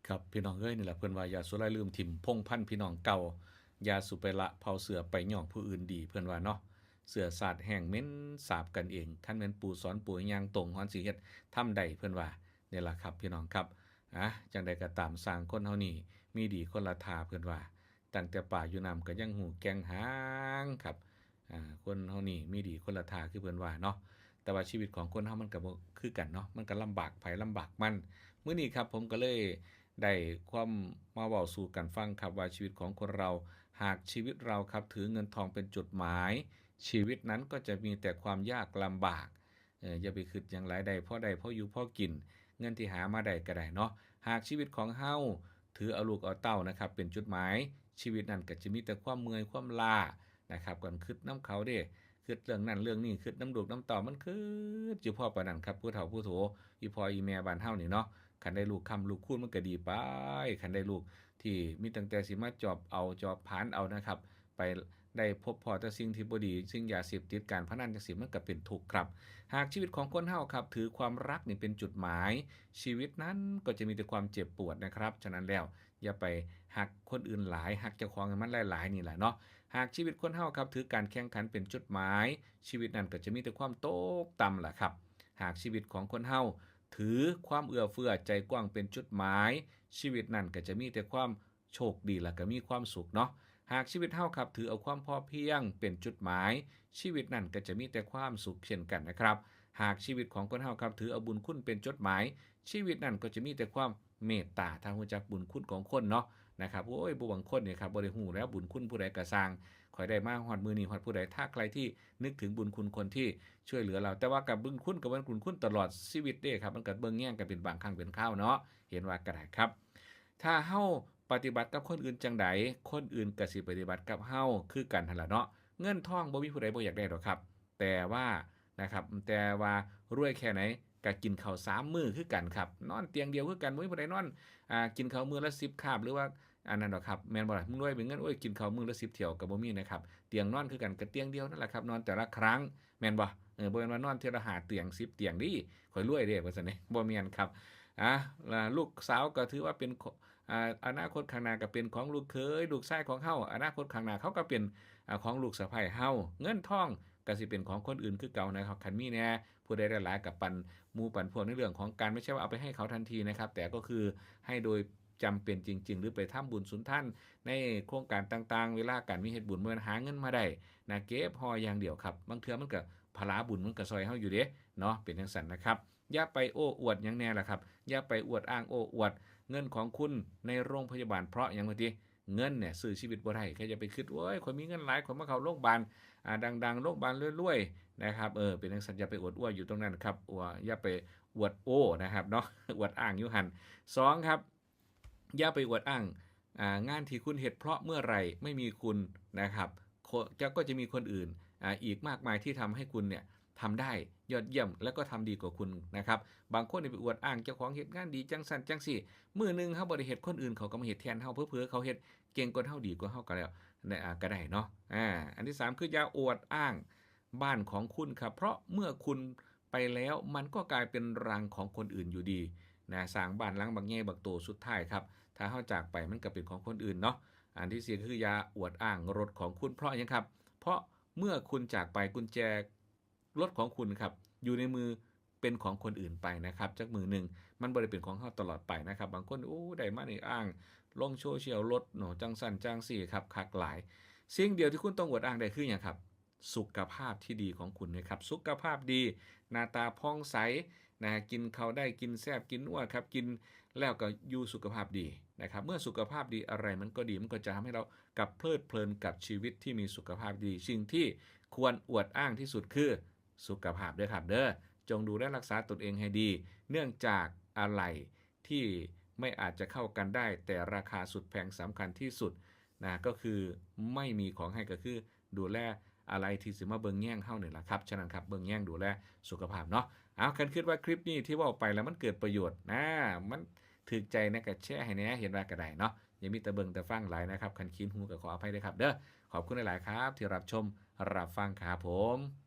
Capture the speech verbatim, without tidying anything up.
ครับพี่น้องเอ้ย นี่แหละเพิ่นว่าอย่าสุไลลืมถิ่มพงศ์พันธุ์พี่น้องเก่า อย่าสุไปละเผ่าเสื้อไปย่องผู้อื่นดี เพิ่นว่าเนาะ เสื้อสาดแห้งเหม็นสาบกันเอง คันแม่นปู่สอนปู่ย่างตรงฮอนสิเฮ็ดทำได้ เพิ่นว่า นี่ล่ะครับพี่น้องครับ อ่ะ จั่งใดก็ตาม สร้างคนเฮานี่มีดีคนละท่า เพิ่นว่า ตั้งแต่ปลาอยู่น้ำก็ยังฮู้แก่งหางครับ อ่า คนเฮานี่มีดีคนละท่าคือเพิ่นว่าเนาะ แต่ว่าชีวิตของคนเฮามันก็บ่คือกันเนาะ มันก็ลำบากไผลำบากมัน มื้อนี้ครับผมก็เลยได้ความมาเว้าสู่กันฟังครับ ว่าชีวิตของคนเรา หากชีวิตเราครับถือเงินทองเป็นจุดหมาย ชีวิตนั้นก็จะมีแต่ความยากลำบาก เออ อย่าไปคิดหยังหลาย ได้พอได้พออยู่พอกิน เงินที่หามาได้ก็ได้เนาะ หากชีวิตของเฮาถือเอาลูกเอาเต้านะครับ เป็นจุดหมาย ชีวิตนั้นก็จะมีแต่ความเมื่อยความล้านะครับ กันคิดนำเขาเด้ คิดเรื่องนั้นเรื่องนี้ คิดนำลูกนำเต้า มันคิดอยู่พอปานนั้นครับ ผู้เฒ่าผู้โถ อีพ่ออีแม่บ้านเฮานี่เนาะ คันได้ลูกค้ำลูกคูณมันก็ดีไป คันได้ลูกที่มีตั้งแต่สิมาจอบเอาจอบผลานเอานะครับ ไปได้พบพ้อแต่สิ่งที่บ่ดี สิ่งยาเสพติด การพนันจั่งซี้ มันก็เป็นทุกข์ครับ หากชีวิตของคนเฮาครับ ถือความรักนี่เป็นจุดหมาย ชีวิตนั้นก็จะมีแต่ความเจ็บปวดนะครับ ฉะนั้นแล้วอย่าไปฮักคนอื่นหลาย ฮักเจ้าของให้มันหลายๆ นี่แหละเนาะ หากชีวิตคนเฮาครับ ถือการแข่งขันเป็นจุดหมาย ชีวิตนั้นก็จะมีแต่ความตกต่ำล่ะครับ หากชีวิตของคนเฮาถือความเอื้อเฟื้อใจกว้างเป็นจุดหมาย ชีวิตนั้นก็จะมีแต่ความโชคดี และก็มีความสุขเนาะ หากชีวิตเฮาครับ ถือเอาความพอเพียงเป็นจุดหมาย ชีวิตนั้นก็จะมีแต่ความสุขเช่นกันนะครับ หากชีวิตของคนเฮาครับ ถือเอาบุญคุณเป็นจุดหมาย ชีวิตนั้นก็จะมีแต่ความเมตตา ถ้ารู้จักบุญคุณของคนเนาะนะครับ โอ้ย ผู้บางคนเนี่ยครับ บ่ได้ฮู้แล้วบุญคุณผู้ใดก็ซ่าง ข่อยได้มาฮอดมื้อนี้ ฮอดผู้ใด ถ้าใครที่นึกถึงบุญคุณคนที่ช่วยเหลือเรา แต่ว่ากับบุญคุณกับบุญคุณตลอดชีวิตเด้ครับ มันก็เบิ่งแยงกันเป็นบางครั้งเป็นคราวเนาะ เห็นว่าก็ได้ครับ ถ้าเฮาปฏิบัติกับคนอื่นจั่งใด คนอื่นก็สิปฏิบัติกับเฮาคือกันหั่นล่ะเนาะ เงินทองบ่มีผู้ใดบ่อยากได้ดอกครับ แต่ว่านะครับ แต่ว่ารวยแค่ไหนก็กินข้าวสามมื้อคือกันครับ นอนเตียงเดียวคือกัน บ่มีผู้ใดนอน อ่า กินข้าวมื้อละสิบคาบ หรือว่าอันนั้นดอกครับ แม่นบ่ล่ะ มึงรวยเป็นเงิน โอ้ย กินข้าวมื้อละสิบเที่ยวก็บ่มีนะครับ เตียงนอนคือกัน ก็เตียงเดียวนั่นแหละครับ นอนแต่ละครั้ง แม่นบ่ เออ บ่แม่นว่านอนเทื่อละห้าเตียง สิบเตียงเด้ ข่อยรวยเด้ ว่าซั่นเด้ บ่แม่นครับ อ่ะ ล่ะ ลูกสาวก็ถือว่าเป็นข- อ่า อนาคตข้างหน้าก็เป็นของลูกเขย ลูกชายของเฮา อนาคตข้างหน้าเขาก็เป็น อ่า ของลูกสะใภ้เฮา เงินทองก็สิเป็นของคนอื่นคือเก่านะครับ คันมีแหน่ ผู้ใดหลายๆ ก็ปันหมู่ปันพวกในเรื่องของการ ไม่ใช่ว่าเอาไปให้เขาทันทีนะครับ แต่ก็คือให้โดยจำเป็นจริงๆ หรือไปทำบุญสุนทานในโครงการต่างๆ เวลาการมีเฮ็ดบุญ บ่แม่นหาเงินมาได้นะ เก็บห่ออย่างเดียวครับ บางเทื่อมันก็ผลาบุญมันก็ซ่อยเฮาอยู่เด้เนาะ เป็นจั่งซั้นนะครับ อย่าไปโอ้อวดหยังแหน่ล่ะครับ อย่าไปอวดอ้างโอ้อวด เงินของคุณในโรงพยาบาล เพราะหยังว่าติ เงินเนี่ยซื้อชีวิตบ่ได้ แค่อย่าไปคิด โอ้ย ข่อยมีเงินหลาย ข่อยมาเข้าโรงพยาบาล อ่า ดังๆ โรงพยาบาลรวยๆ นะครับ เออ เป็นจั่งซั้น อย่าไปอวดอ้วยอยู่ตรงนั้นครับ อวด อย่าไปอวดโอ้นะครับเนาะ อวดอ้างอยู่หั่น สองครับ อย่าไปอวดอ้าง อ่า งานที่คุณเฮ็ด เพราะเมื่อไหร่ไม่มีคุณนะครับ โค- จะ- ก็จะมีคนอื่น อ่า อีกมากมายที่ทำให้คุณเนี่ยทำได้ยอดเยี่ยม แล้วก็ทำดีกว่าคุณนะครับ บางคนนี่ไปอวดอ้างเจ้าของเฮ็ดงานดีจั่งซั้นจั่งซี้ มื้อหนึ่งเฮาบ่ได้เฮ็ด คนอื่นเขาก็มาเฮ็ดแทนเฮา เผลอๆ เขาเฮ็ดเก่งกว่าเฮา ดีกว่าเฮาก็แล้ว นะ อ่า ก็ได้เนาะ อ่า อันที่สามคืออย่าอวดอ้างบ้านของคุณครับ เพราะเมื่อคุณไปแล้ว มันก็กลายเป็นรังของคนอื่นอยู่ดีนะ สร้างบ้านหลังบักใหญ่บักโต สุดท้ายครับ ถ้าเฮาจากไปมันก็เป็นของคนอื่นเนาะ อันที่สี่คืออย่าอวดอ้างรถของคุณ เพราะหยังครับ เพราะเมื่อคุณจากไป กุญแจรถของคุณครับ อยู่ในมือเป็นของคนอื่นไปนะครับ จักมื้อหนึ่ง มันบ่ได้เป็นของเฮาตลอดไปนะครับ บางคน โอ้ ได้มานี่อ้างลงโซเชียลรถเนาะ จั่งซั้นจั่งซี้ครับ คักหลาย สิ่งเดียวที่คุณต้องอวดอ้างได้คือหยังครับ สุขภาพที่ดีของคุณนะครับ สุขภาพดี หน้าตาผ่องใสนะฮะ กินข้าวได้ กินแซ่บ กินนัวครับ กินแล้วก็อยู่สุขภาพดีนะครับ เมื่อสุขภาพดีอะไรมันก็ดี มันก็จะทำให้เรากลับเพลิดเพลินกับชีวิตที่มีสุขภาพดี สิ่งที่ควรอวดอ้างที่สุดคือสุขภาพเด้อครับเด้อ จงดูแลรักษาตนเองให้ดี เนื่องจากอะไหล่ที่ไม่อาจจะเข้ากันได้ แต่ราคาสุดแพงสำคัญที่สุดนะ ก็คือไม่มีของให้ ก็คือดูแลอะไหล่ที่สิมาเบิ่งแยงเฮานี่ล่ะครับ ฉะนั้นครับ เบิ่งแยงดูแลสุขภาพเนาะ เอา คันคิดว่าคลิปนี้ที่เว้าไปแล้วมันเกิดประโยชน์นะ มันถืกใจนะ ก็แชร์ให้แหน่ เห็นว่าก็ได้เนาะ อย่ามีแต่เบิ่งแต่ฟังหลายนะครับ คันขี้หูก็ขออภัยด้วยครับเด้อ ขอบคุณหลายๆ ครับ ที่รับชมรับฟังครับผม